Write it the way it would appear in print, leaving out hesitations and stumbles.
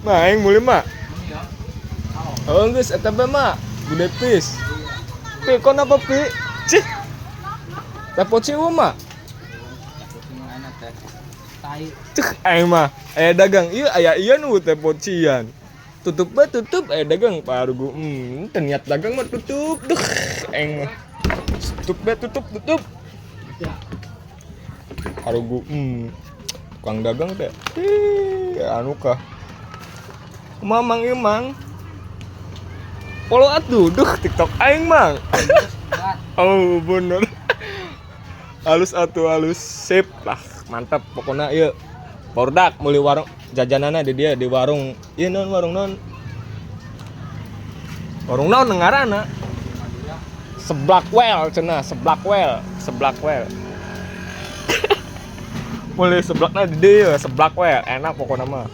Mah aing meuli mah. Oh geus eta bae mah. Bude pis. Pi kon apa pi? Cih. Teh poci mah. Tai. Cek aing mah aya dagang ieu aya ieu nu teh pocian. Tutup bae tutup aya dagang parugu. Teu niat dagang mah tutup. Duh aing mah. Tutup bae tutup tutup. Parugu tukang dagang teh. Ih, anu kah. Kumaha mang ieu mang? Follow atuh, duh TikTok aing mang. Oh bener. Halus atuh halus sip lah mantap pokoknya ieu barudak meuli warung jajanana di dia di warung ieu naon warung naon warung naon ngaranna Seblak well cenah seblak well seblak well mulai seblakna di dia seblak well enak pokoknya mah.